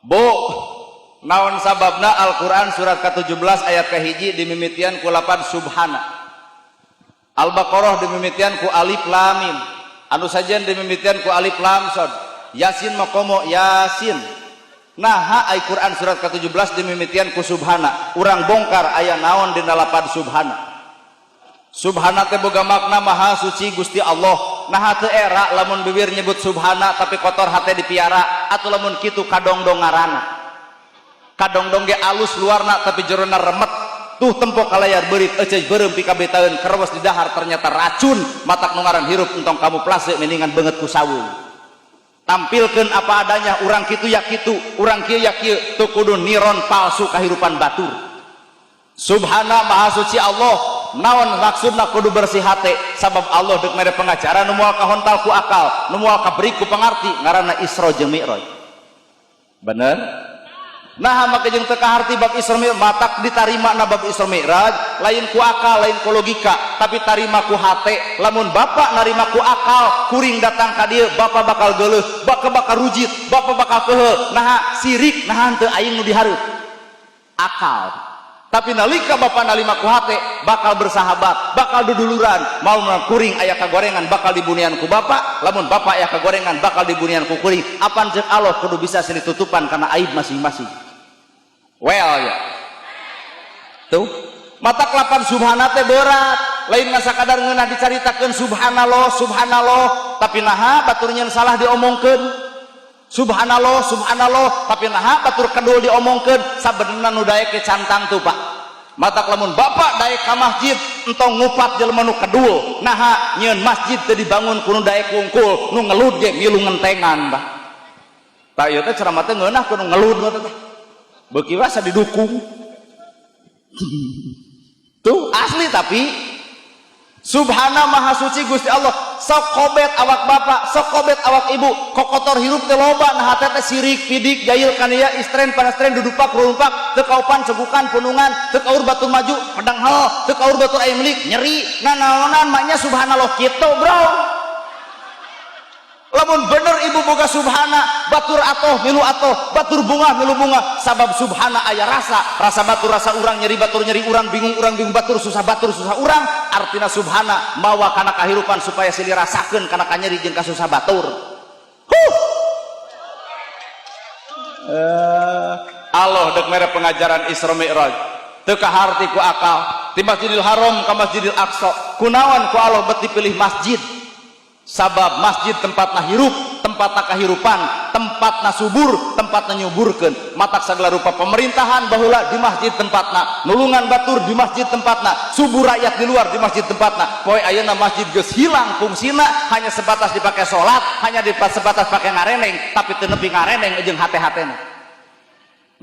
Bu, naon sababna Al-Quran surat ke-17 ayat ke-1 dimimitian ku lapan subhana? Al-Baqarah dimimitian ku alif lam mim, anu sajen dimimitian ku alif lam sod, Yasin makomo Yasin. Nah, ai Quran surat ke-17 dimimitian ku subhana, urang bongkar aya naon dina lapan subhana. Subhana teh boga makna maha suci Gusti Allah. Nah, teu era lamun bibir nyebut subhana tapi kotor hate dipiara, atau lamun kitu kadongdong ngaranna. Kadongdong ge alus luarna, tapi jerona remet. Tuh, tempo kalayar beurit eceuy beureum pikabetaeun, kerewes di dahar ternyata racun. Matak nu ngaran hirup entong kamuflase, mendingan beungeut ku saweung. Tampilkan apa adanya, urang kitu ya kitu, urang kieu ya kieu, teu kudu niron palsu kahirupan batur. Subhana, maha suci Allah. Naon maksudna kudu bersih hate? Sabab Allah dek mere pengajaran nu moal kahontal ku akal, nu moal kaberi ku pangarti, ngaranna Isra jeung Mi'raj. Bener? Nah, maka jeung teu kaharti bab Isra Mi'raj. Matak ditarima na bab Isra Mi'raj lain ku akal, lain ku logika, tapi tarima ku hate. Lamun bapak narima ku akal, kuring datang ka dieu, bapak bakal geuleuh, bakal bakal rujit, bapak bakal keheul. Nah, sirik, nah henteu aing nu dihareup akal. Tapi nalika bapak narima ku hate, bakal bersahabat, bakal duduluran. Mau kuring aya kagorengan, bakal dibunian ku bapak. Lamun bapak aya kagorengan, bakal dibunian ku kuring. Apan cek Allah kudu bisa silih tutupan karena aib masing-masing. Well, ya tuh, matak lapan subhana teh berat. Lain ngan sakadar ngeunah dicaritakeun subhanallah subhanallah, tapi naha batur nyeun salah diomongkeun. Subhanallah subhanallah, tapi naha batur kedul diomongkeun. Sabenerna nu daek ge cantang tuh, Pak. Matak lamun bapak daek ka masjid, entong ngupat jelema nu kedul. Naha? Nyieun masjid teu dibangun ku nu daek wungkul, nu ngelud ge milu ngentengan, Pak. Tah, ieu teh ceramah teh ngeunah ku nu ngelud mah teh, beuki rasa didukung tuh asli. Tapi subhana, maha suci Gusti Allah. Sok kobet awak bapak, sok kobet awak ibu, kokotor hirup teh loba. Nah, hate teh sirik, pidik, jahil, kania, istren, panastren, dudupak, rumpak, teu kaupan, cegukan, punungan, teu kaur batur maju, pedang hal, teu kaur batur aya milik, nyeri. Nah, naonan maknya subhanallah kitu, bro? Lamun bener ibu boga subhana, batur atoh milu atoh, batur bunga milu bunga. Sabab subhana aya rasa, rasa batur rasa urang, nyeri batur nyeri urang, bingung urang bingung batur, susah batur susah urang. Artina subhana mawa kana kahirupan supaya silih rasakeun kana kanyeri jeung kasusah batur. Huh. Allah dek mere pengajaran Isra Mi'raj teu kaharti ku akal, di Masjidil Haram ka Masjidil Aqsa. Kunaon ku Allah bet dipilih masjid? Sabab masjid tempatna hirup, tempatna kahirupan, tempatna subur, tempatna nyuburkeun. Matak sagala rupa pemerintahan baheula di masjid tempatna, nulungan batur di masjid tempatna, subur rakyat di luar di masjid tempatna. Poe ayeuna masjid geus hilang fungsina, hanya sebatas dipakai salat, hanya sebatas pakai ngareneng, tapi teu nepi ngareneng jeung hate-hatena.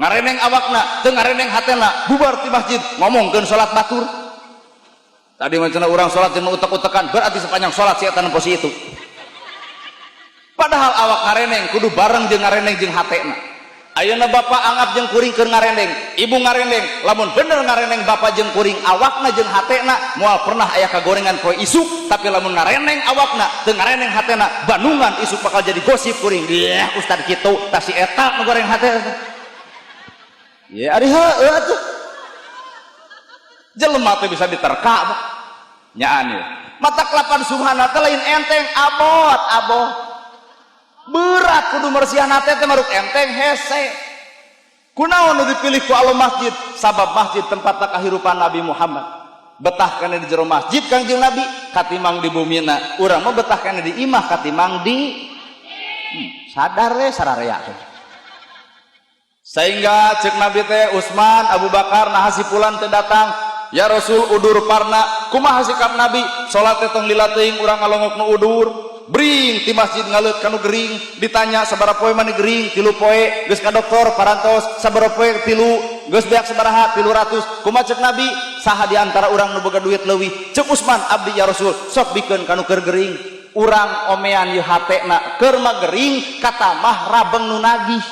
Ngareneng awakna, teu ngareneng hatena. Bubar di masjid ngomongkeun salat batur. Tadi macam orang sholat jeung utek-utekan, berarti sepanjang sholat si eta nempo itu. Padahal awak ngareneng kudu bareng jeung ngareneng jeung hatena. Ayeuna bapak anggap jeung kuring keur ngareneng, ibu ngareneng. Lamun bener ngareneng bapak jeung kuring awakna jeung hatena, moal pernah aya kagorengan poe isuk. Tapi lamun ngareneng awakna, teu ngareneng hatena, bandungan isuk bakal jadi gosip kuring. Dia ustad kitu, tah si eta nu goreng hate. Ya ari heueuh atuh. Jelema teh bisa diterka, Pak. Nyaan ya. Matak lapan subhana teh lain enteng, abot, abot. Berat kudu mersihan hate teh, maruk enteng hese. Kunaon nu dipilih ku Allah masjid? Sabab masjid tempat kahirupan Nabi Muhammad. Betah kana di jero masjid Kangjeng Nabi katimang di bumina. Urang mah betah kana di imah katimang di sadar we sararea teh. Sehingga cek Nabi teh, Utsman, Abu Bakar, nah si fulan teu datang. Ya Rasul, udur parna. Kumaha sikap Nabi? Salat teh tong lila teuing, urang ngalongok nu udur. Bring ti masjid ngaleut kanu gering. Ditanya, "Sabaraha poe maneh gering?" "3 poe." "Geus ka dokter parantos sabaraha poe?" "Tilu." "Geus beak sabaraha?" "300." Kumaha cek Nabi? "Saha di antara urang nu boga duit leuwih?" Cek Utsman, "Abdi, ya Rasul." "Sok bikeun kanu keur gering." Urang omean ieu hatena, keur mah gering, katamah rabeng nu nagih.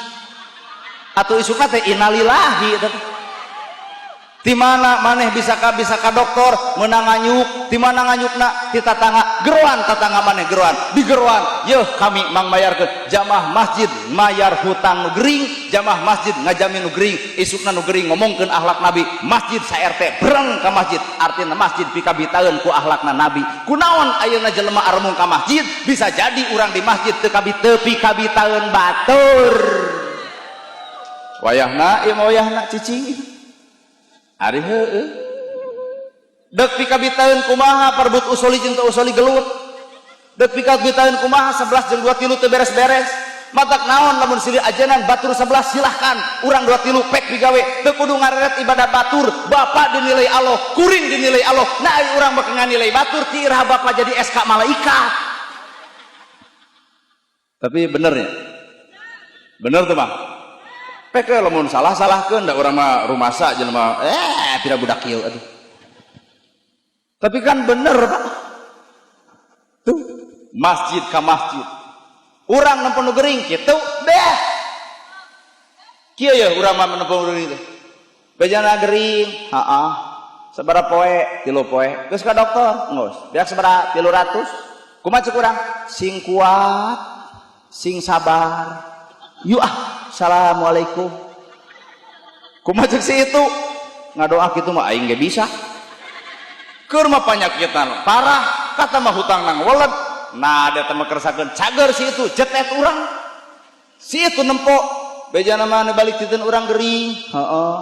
Atuh isukna teh innalillahi teh. Di mana maneh bisa ka dokter menang nganyuk? Di mana nganyukna? Di tatangga. Geroan tatangga maneh, geroan di geroan. Yeuh, kami mang mayarkeun. Jamaah masjid mayar hutang nu gering, jamaah masjid ngajamin nu gering. Isukna nu gering ngomongkeun akhlak Nabi, masjid sa RT breng ka masjid. Artina masjid pikabitaeun ku akhlakna Nabi. Kunaon ayeuna jelema aremung ka masjid? Bisa jadi urang di masjid teu teu pikabitaeun batur. Wayahna ieu mah, wayahna cicing. Ari heueuh. Dek pikabitaeun kumaha parbut usoli jeung teu usoli gelut. Dek pikabitaeun kumaha 11 jeung 23 teu beres-beres. Matak naon lamun silih ajenan batur 11 silahkan. Urang 23 pek pigawe, teu kudu ngareret ibadah batur. Bapak dinilai Allah, kuring dinilai Allah. Nah, ari urang mah nganilai batur, ti iraha bapak jadi SK malaikat? Tapi bener ya? Bener tuh mah. Pek lamun salah salahkeun, da urang mah rumasa jelema tidak budak kieu atuh. Tapi kan bener, Pak. Tuh, masjid ka masjid. Urang nempo nu gering kitu deh. Kieu ya urang mah nempo nu gering teh. Bejana gering, heeh. Sabaraha poe? 3 poe. Geus ka dokter? Geus. Beak sabaraha? 300. Kumaha cek urang? Sing kuat, sing sabar. Yuk ah, assalamualaikum. Kumaha cek si itu? Ngadoa kitu mah aing ge bisa. Keur mah panyakitan parah, kata mah hutang nang weled. Nah, dia teh mah kersakeun cager si itu, jetet urang. Si itu nempo bejana mah balik titeun urang gering. Heeh.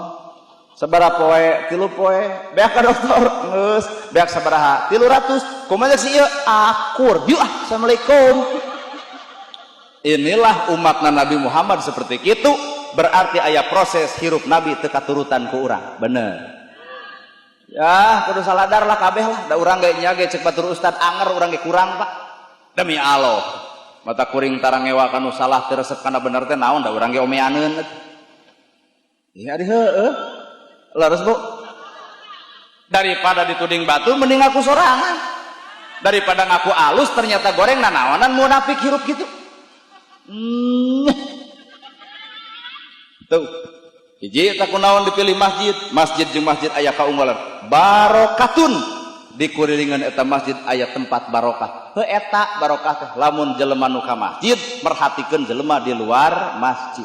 Sabaraha poe? 3 poe. Beak ka dokter? Geus. Beak sabaraha? 300. Kumaha cek si ieu? Akur. Yuk ah, assalamualaikum. Inilah umat Nabi Muhammad seperti itu. Berarti aya proses hirup Nabi teu katurutan ku urang. Bener ya, kudu saladar lah kabeh lah, da urang ge nya ge cek batur ustad anger, urang ge kurang, Pak. Demi Allah, mata kuring tarang ngewa kanu salah, teu resep kana bener teh naon, da urang ge omeaneun ya. Ari heueuh, leres, Bu. Daripada dituding batu mending ngaku sorangan. Daripada ngaku alus ternyata goreng, nanaonan munafik hirup gitu. Tuh. Hiji tak kunaon dipilih masjid, masjid jeung masjid aya kaunggulan. Barokatun, di kurilingan eta masjid aya tempat barokah. Heuh, eta barokah teh lamun jelema nu ka masjid merhatikeun jelema di luar masjid.